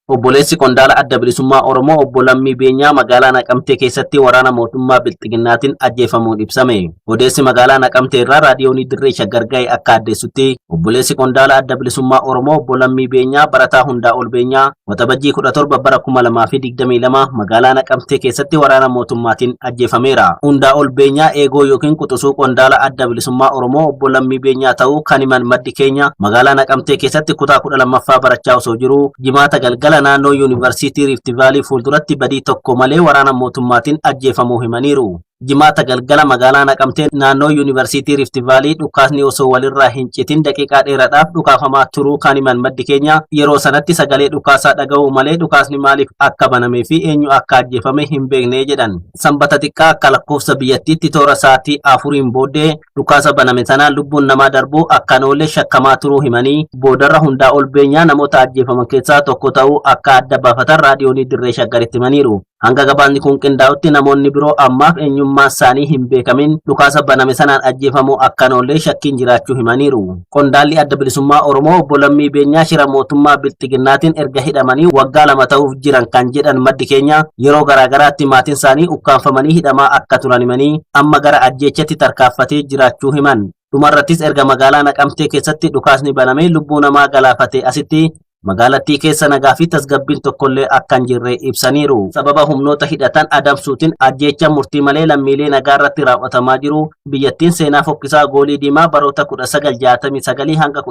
Obboleessi qondaala Adda Bilisummaa Oromoo Obbo Lammii Beenyaa magaalaa Naqamtee keessatti waraana mootummaa Bilxiginnaatiin ajjeefamuun ibsame. Odeessi magaalaa Naqamtee irraa raadiyoonii Dirree Shaggar ga'e akka addeessutti obboleessi qondaala Adda Bilisummaa Oromoo Obbo Lammii Beenyaa barataa Hundaa'ol Beenyaa Waxabajjii 17 bara 2022 magaalaa Naqamtee keessatti waraana mootummaatiin ajjeefameera. Hundaa'ol Beenyaa eegoo yookiin quxusuu qondaala Adda Bilisummaa Oromoo Obbo Lammii Beenyaa ta'uu kan himan maddi keenya magaalaa Naqamtee keessatti kutaa 12ffaa barachaa osoo jiruu Jimaata galgala naannoo Yuunivarsiitii Riifti Vaalii fuulduratti badii tokko malee waraana mootummaatiin ajjeefamuu himaniiru. Jimaata galgala magaalaa Naqamtee naannoo Yuunivarsiitii Riifti Vaalii dhukaasni osoo walirraa hin citin daqiiqaa dheeraadhaaf dhukaafamaa turuu kan himan maddi keenya yeroo sanatti sagalee dhukaasaa dhaga'uu malee dhukaasni maaliif akka banamee fi eenyu akka ajjeefame hin beekne jedhan. Sanbata xiqqaa akka lakkoofsa biyyattiitti toora sa'aatii afuriin booddee Dhukaasa baname sanaan lubbuun namaa darbuu akka hin oolle shakkamaa turuu himanii, boodarra Hundaa'ol Beenyaa namoota ajjeefaman keessaa tokko ta'uu akka adda baafatan Raadiyoonii Dirree Shaggaritti himaniiru. Hanga gabaasni kun qindaa'utti namoonni biroo ammaaf eenyummaan saanii hin beekamin dhukaasa baname sanaan ajjeefamuu akka hin oolle shakkiin jiraachuu himaniiru. Qondaalli Adda Bilisummaa Oromoo Obbo Lammii Beenyaa shira mootummaa Bilxiginnaatiin erga hidhamanii waggaa 2 ta'uuf jiran kan jedhan maddi keenya, yeroo garaagaraatti maatiin saanii ukkaamfamanii hidhamaa akka turan himanii, amma gara ajjeechatti tarkaaffatee jiraachuu himan. Dhumarrattis erga magaalaa Naqamtee keessatti dhukaasni banamee lubbuu namaa galaafatee asitti magaalattii keessa nagaa fi tasgabbiin tokkollee akka hin jirre ibsaniiru. Sababa humnoota hidhatan adamsuutiin ajjeechaa murtii malee lammiilee nagaarratti raawwatamaa jiru biyyattiin seenaa fokkisaa goolii diimaa baroota 1969 hanga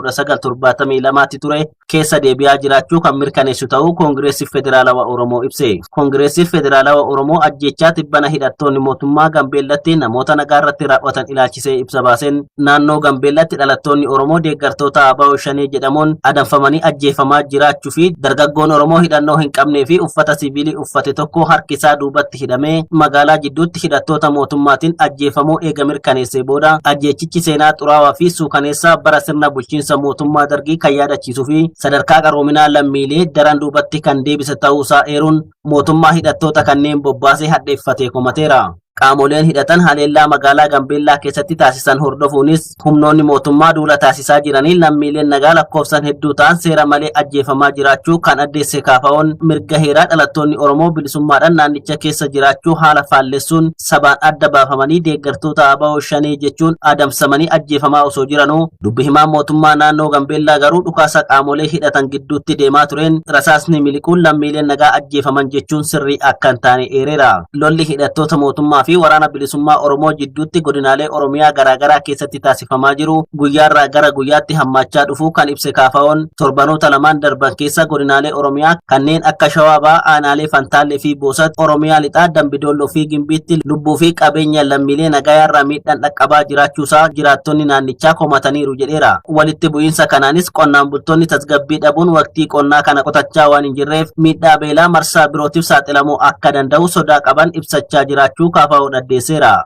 1972tti ture keessa deebi'aa jiraachuu kan mirkaneessu ta'uu Koongireessi Federaalawa Oromoo ibse. Koongireessi Federaalawa Oromoo ajjeechaa tibbana hidhattoonni mootummaa Gambeellatti namoota nagaa irratti raawwatan ilaalchisee ibsa baaseen naannoo Gambeellatti dhalattoonni Oromoo deeggartoota ABO Shanee jedhamuun adamfamanii ajjeefamaa jiraachuu fi dargaggoon Oromoo hidhannoo hin qabnee fi uffata siviilii uffate tokko harki isaa duubatti hidhamee magaalaa jidduutti hidhattoota mootummaatiin ajjeefamuu eega mirkaneessee booda ajjeechichi seenaa xuraawaa fi suukaneessaa bara sirna bulchiinsa mootummaa Dargii kan yaadachiisuu fi sadarkaa qaroominaa lammiilee daran duubatti kan deebise ta'uusaa eeruun mootummaa hidhattoota kanneen bobbaasee hadheeffatee komateera. Qaamoleen hidhatan haleellaa magaalaa Gambeellaa keessatti taasisan hordofuunis humnoonni mootummaa duula taasisaa jiraniin lammiileen nagaa lakkoofsan hedduu ta'an seera malee ajjeefamaa jiraachuu kan addeesse KFO'n mirga heeraa dhalattoonni Oromoo bilisummaadhaan naannicha keessa jiraachuu haala faallessuun sabaan adda baafamanii deeggartoota ABO Shanee jechuun adamsamanii ajjeefamaa osoo jiranuu dubbi himaan mootummaa naannoo Gambeellaa garuu dhukaasa qaamolee hidhatan gidduutti deemaa tureen rasaasni miliquun lammiileen nagaa ajjeefaman jechuun sirrii akka hin taane eereera. Lolli hidhattoota mootummaa fi Waraana Bilisummaa Oromoo jidduutti godinaalee Oromiyaa garaagaraa keessatti taasifamaa jiru guyyaarraa gara guyyaatti hammaachaa dhufuu kan ibse KFO'n torbanoota lamaan darban keessa godinaalee Oromiyaa kanneen akka Shawaa Bahaa aanaalee Fantaallee fi Boosat, Oromiyaa Lixaa Dambidoolloo fi Gimbiitti lubbuu fi qabeenya lammiilee nagayaarra miidhaan dhaqqabaa jiraachuusaa jiraattonni naannichaa komataniiru jedheera. Walitti bu'iinsa kanaanis qonnaan bultoonni tasgabbii dhabuun waqtii qonnaa kana qotachaa waan hin jirreef miidhaa beelaa marsaa birootiif saaxilamuu akka danda'u sodaa qaban ibsachaa jiraachuu KFO addeesseera.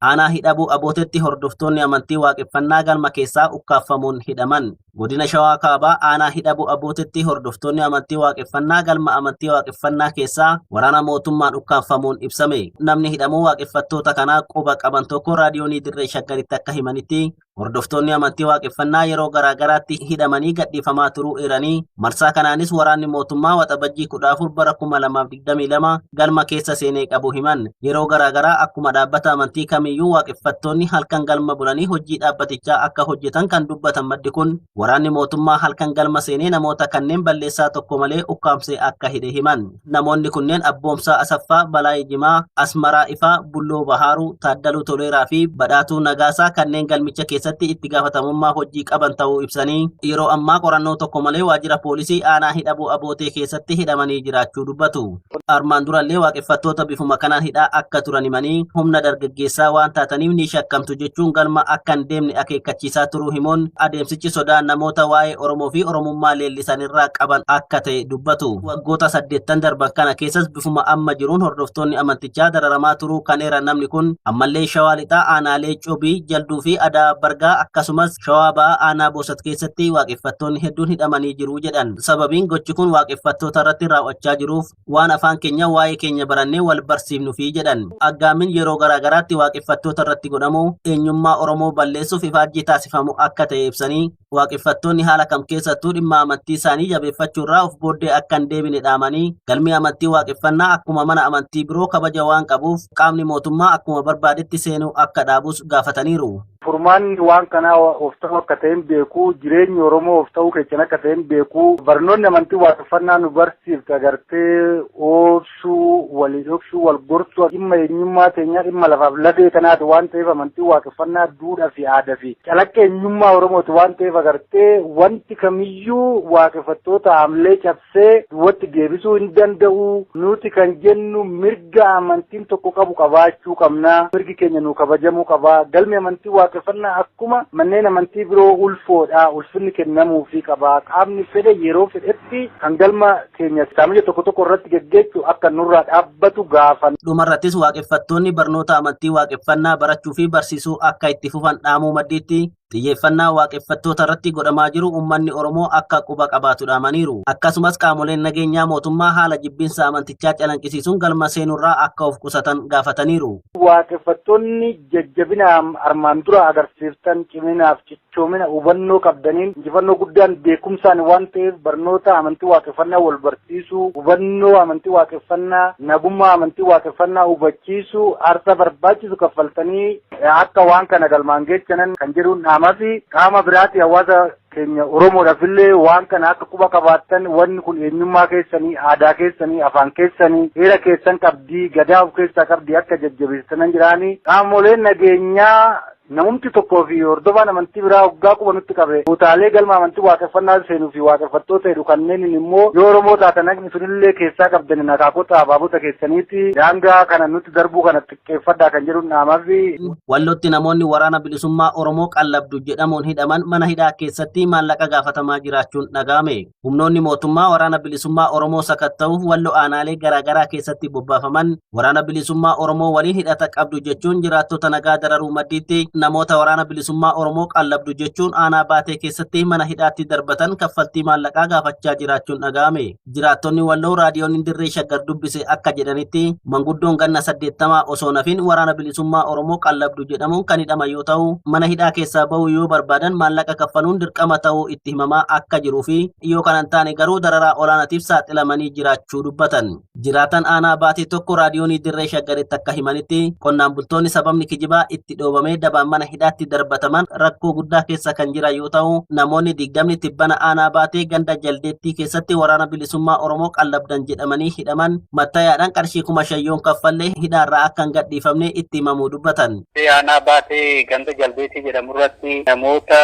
Aanaa Hidhabuu Abootetti hordoftoonni amantii waaqeffannaa galma keessaa ukkaaffamuun hidhaman. Godina Shawaa Kaabaa aanaa Hidhabuu Abootetti hordoftoonni amantii waaqeffannaa galma amantii waaqeffannaa keessaa waraana mootummaan ukkaamfamuun ibsame. Namni hidhamuu waaqeffattoota kanaa quba qaban tokko raadiyoonii Dirree Shaggaritti akka himanitti Hordoftoonni amantii waaqeffannaa yeroo garaa garaatti hidhamanii gadhiifamaa turuu eeranii, marsaa kanaanis waraanni mootummaa Waxabajjii 14 bara 2022 galma keessa seenee qabuu himan. Yeroo garaa garaa akkuma dhaabbata amantii kamiiyyuu waaqeffattoonni halkan galma bulanii hojii dhaabbatichaa akka hojjetan kan dubbatan maddi kun, waraanni mootummaa halkan galma seenee namoota kanneen balleessaa tokko malee ukkaamsee akka hidhe himan. Namoonni kunneen Abboomsaa Asaffaa, Balaay Jimaa, Asmaraa Ifaa, Bulloo Bahaaruu, Taaddaluu Toleeraa fi Badhaatuu Nagaasaa kanneen galmicha keessatti itti gaafatamummaa hojii qaban ta'uu ibsanii, yeroo ammaa qorannoo tokko malee waajjira poolisii aanaa Hidhabuu Abootee keessatti hidhamanii jiraachuu dubbatu. Armaan durallee waaqeffattoota bifuma kanaan hidhaa akka turan himanii, humna dargaggeessaa waan taataniif ni shakkamtu jechuun galma akka hin deemne akeekkachiisaa turuu himuun, adeemsichi sodaa namoota waa'ee Oromoo fi Oromummaa leellisanirraa qaban akka ta'e dubbatu. Waggoota saddeettan darban kana keessas bifuma amma jiruun hordoftoonni amantichaa dararamaa turuu kan eeran namni kun, ammallee Shawaa Lixaa aanaalee Cobii, Jalduu fi Adaa Bargaa akkasumas Shawaa Bahaa aanaa Boosat keessatti waaqeffattoonni hedduun hidhamanii jiru jedhan. Sababiin gochi kun waaqeffattoota irratti raawwachaa jiruuf waan afaan keenya waa'ee keenya barannee wal barsiifnuufi jedhan. Aggaamiin yeroo garaagaraatti waaqeffattoota irratti godhamu eenyummaa Oromoo balleessuuf ifaajjii taasifamu akka ta'e ibsanii waaqeffattoonni haala kam keessattuu dhimma amantii isaanii jabeeffachuurraa of booddee akka hin deebine dhaamanii galmi amantii waaqeffannaa akkuma mana amantii biroo kabaja waan qabuuf qaamni mootummaa akkuma barbaadetti seenuu akka dhaabus gaafataniiru. Furmaanni waan kanaa of ta'uu akka ta'e hin beeku, jireenyi Oromoo of ta'uu keessan akka ta'e hin beeku. Barnoonni amantii waaqeffannaa nu barsiifte agartee obsuu, walii dhoksuu, wal gorsuu dhimma eenyummaa teenyaa dhimma lafaaf lafee kanaati waan ta'eef amantii waaqeffannaa duudhaa fi aadaa fi calaqqee eenyummaa Oromooti waan ta'eef agartee wanti kamiyyuu waaqeffattoota haamlee cabsee duwwatti deebisuu hin danda'u. Nuti kan jennu mirga amantiin tokko qabu qabaachuu qabna. Mirgi keenya nu kabajamuu qaba. Galmi amantii waaqeffannaa akkuma manneen amantii biroo ulfoodha. Ulfinni kennamuufii qaba. Qaamni fedhe yeroo fedhetti kan galma keenya saamicha tokko tokko irratti geggeessu akka nurraa dhaabbatu gaafan. Dhumarrattis waaqeffattoonni barnoota amantii waaqeffannaa barachuu fi barsiisuu akka itti fufan dhaamuu maddiitti xiyyeeffannaa waaqeffattoota irratti godhamaa jiru uummanni Oromoo akka quba qabaatu dhaamaniiru. Akkasumas qaamoleen nageenyaa mootummaa haala jibbinsa amantichaa calanqisiisuun galma seenurraa akka of qusatan gaafataniiru. Waaqeffattoonni jajjabina armaan dura agarsiiftan ciminaaf cichoomina hubannoo qabdaniin injifannoo guddaan beekumsaan waan ta'eef barnoota amantii waaqeffannaa wal barsiisuu, hubannoo amantii waaqeffannaa, nagummaa amantii waaqeffannaa hubachiisuu, aarsaa barbaachisu kaffaltanii akka waan kana galmaan geessanan kan jedhuun dhaamaa fi qaama biraati hawaasa keenya Oromoodhaaf illee waan kana akka quba qabaattan wanni kun eenyummaa keessanii, aadaa keessanii, afaan keessanii, heera keessan qabdii, gadaa of keessaa qabdii akka jajjabeessitan jiraanii qaamoleen nageenyaa namumti tokkoo fi hordofaan amantii biraa hoggaa quba nutti qabe kutaalee galma amantii waaqeffannaa seenuu fi waaqeffattoota jedhu kanneen immoo yoo Oromoo taatan haqni sunillee keessaa qabdan akaakota abaabota keessaniiti daangaa kana nutti darbuu kana xiqqeeffadhaa kan jedhu dhaamafi. Wallootti namoonni waraana bilisummaa Oromoo qallabdu jedhamuun hidhaman mana hidhaa keessatti maallaqa gaafatamaa jiraachuun dhaga'ame. Humnoonni mootummaa waraana bilisummaa Oromoo sakatta'uuf Walloo aanaalee garaagaraa keessatti bobbaafaman waraana bilisummaa Oromoo waliin hidhata qabdu jechuun jiraattota nagaa dararuu maddiitti namoota waraana bilisummaa Oromoo qallabdu jechuun aanaa baatee keessatti mana hidhaatti darbatan kaffaltii maallaqaa gaafachaa jiraachuun dhaga'ame. Jiraattonni Walloo raadiyoon Dirree Shaggar dubbise akka jedhanitti manguddoon ganna 80 osoo nafin waraana bilisummaa Oromoo qallabdu jedhamuun kan hidhaman yoo ta'u mana hidhaa keessaa bahuu yoo barbaadan maallaqa kaffaluun dirqama ta'uu itti himamaa akka jiruu fi yoo kana hin taane garuu dararaa olaanaatiif saaxilamanii jiraachuu dubbatan. Jiraatan aanaa baatee tokko raadiyoonii Dirree Shaggaritti akka himanitti qonnaan bultoonni sababni kijibaa itti dhoobamee dabaan mana hidhaatti darbataman rakkoo guddaa keessa kan jiran yoo ta'u namoonni 20 tibbana aanaa baatee ganda jaldeettii keessatti waraana bilisummaa Oromoo qallabdan jedhamanii hidhaman mattayaadhaan qarshii 5,000 yoon kaffallee hidhaarraa akka hin gadhiifamne itti himamuu dubbatan. Aanaa baatee ganda jaldeettii jedhamu irratti namoota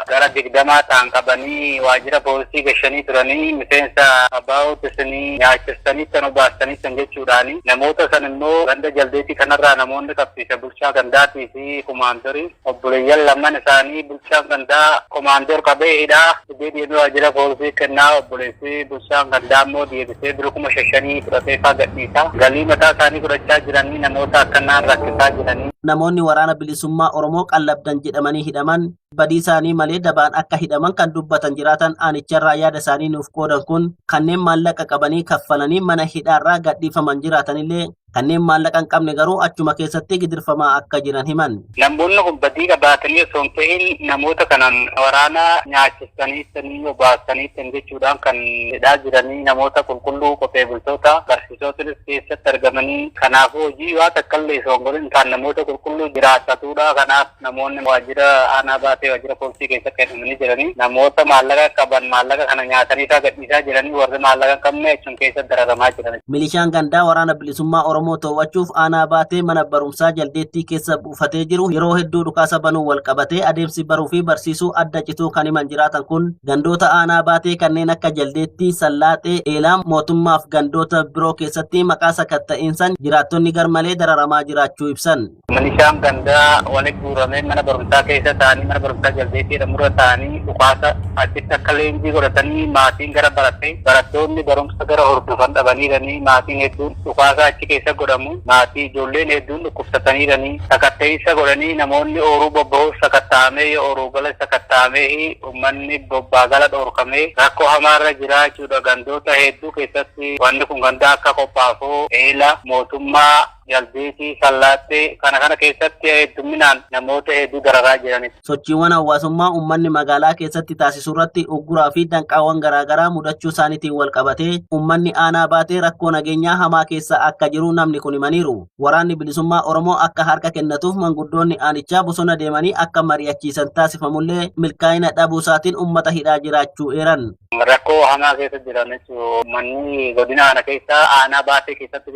gara 20 ta'an qabanii waajjira poolisii gashanii turanii miseensa abaa'oo isinii nyaachistanii tan obaastanii tan jechuudhaani namoota san immoo ganda jaldeetii kanarraa namoonni qabsiise bulchaa gandaatii fi komaandorii obboleeyyan lamman isaanii bulchaan gandaa komaandoor qabee hidhaa fidee deemee waajjira poolisii kennaa obboleessi bulchaan gandaa immoo deebisee birrii 5,000 fudhatee faa gadhiisa galii mataa isaanii fudhachaa jiranii namoota akkanaan rakkisaa jiranii. Namoonni waraana bilisummaa Oromoo qallabdan jedhamanii hidhaman badii isaanii malee dabaan akka hidhaman kan dubbatan jiraatan aanicharraa yaada isaanii nuuf qoodan kun kanneen maallaqa qabanii kaffalanii mana hidhaarraa gadhiifaman jiraatanillee kanneen maallaqa hin qabne garuu achuma keessatti gidirfamaa akka jiran himan. Namoonni kun badii qabaatanii osoo hin ta'in namoota kanaan waraana nyaachistanii sanii obaasanii san jechuudhaan kan hidhaa jiranii namoota qulqulluu qotee bultoota barsiisotanis keessatti argamanii kanaafuu hojii waa takkallee osoo hin godhin kan namoota qulqulluu jiraatatuudha. Kanaaf namoonni waajjira aanaa baatee waajjira poolisii keessatti hidhamanii jiranii namoota maallaqa qaban maallaqa kana nyaatanii isaa gadhiisaa jiranii warri maallaqa hin qabne jechuun keessatti dararamaa jiran. Milishaan gandaa waraana bilisummaa Oromoo to'achuuf aanaa baatee mana barumsaa jaldeettii keessa buufatee jiru yeroo hedduu dhukaasa banuu wal qabatee adeemsi baruu fi barsiisuu adda cituu kan himan jiraatan kun gandoota aanaa baatee kanneen akka jaldeettii, sallaaxee, eelaa mootummaaf gandoota biroo keessatti maqaa sakatta'iinsan jiraattonni garmalee dararamaa jiraachuu ibsan. Milishaan gandaa walitti guuramee mana barumsaa keessa taa'anii, mana barumsaa Jaldeetii jedhamurra taa'anii dhukaasa achitti akka leenjii godhatanii, maatiin gara barattee barattoonni barumsa gara hordofan dhabaniiranii, maatiin hedduun dhukaasa achi keessa godhamu, maatii ijoolleen hedduun dhukkubsataniiranii, sakatta'insa godhanii namoonni ooruu bobba'uuf sakatta'amee, yoo ooruu gala sakatta'amee, uummanni bobbaa gala dhorkamee rakkoo hamaarra jira jechuudha. Gandoota hedduu keessatti wanni kun ganda akka Qophaafoo, Eela, Mootummaa, Jaldeetii, Sallaattee kana keessatti hedduminaan namoota hedduu dararaa jiranidha. Sochiiwwan hawaasummaa uummanni magaalaa keessatti taasisu irratti ugguraa fi danqaawwan garaagaraa mudachuu isaaniitiin wal qabatee uummanni aanaa Baatee rakkoo nageenyaa hamaa keessa akka jiru namni kun himaniiru. Waraanni Bilisummaa Oromoo akka harka kennatuuf manguddoonni aanichaa bosona deemanii akka mari'achiisan taasifamullee milkaa'ina dhabuu isaatiin uummata hidhaa jiraachuu eeran. Rakkoo hamaa keessa jiran jechuun uummanni godina kana keessa aanaa Baatee keessatti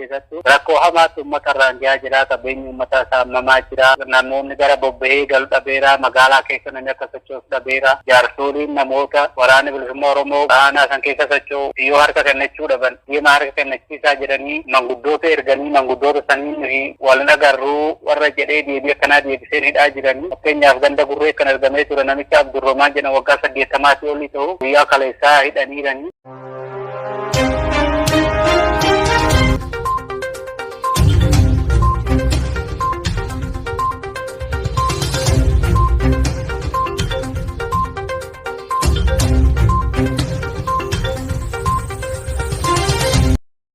rakkoo hamaatu uummata irraan gahaa jira. Qabeenyi uummataa saamamaa jira. Namoonni gara bobba'ee galu dhabeera. Magaalaa keessa namni akka socho'u dhabeera. Jaarsoliin namoota Waraanni Bilisummaa Oromoo aanaa san keessa socho'u yoo harka kennachuu dhaban deema harka kennachiisaa jedhanii manguddoota erganii, manguddoota saniin wal agarruu warra jedhee deebii akkanaa deebiseen hidhaa jiranii. Fakkeenyaaf, ganda Gurree kan argamee ture namicha Abdurrahmaan jedhamu waggaa 80 olii ta'u guyyaa kaleessaa hidhaniiranii.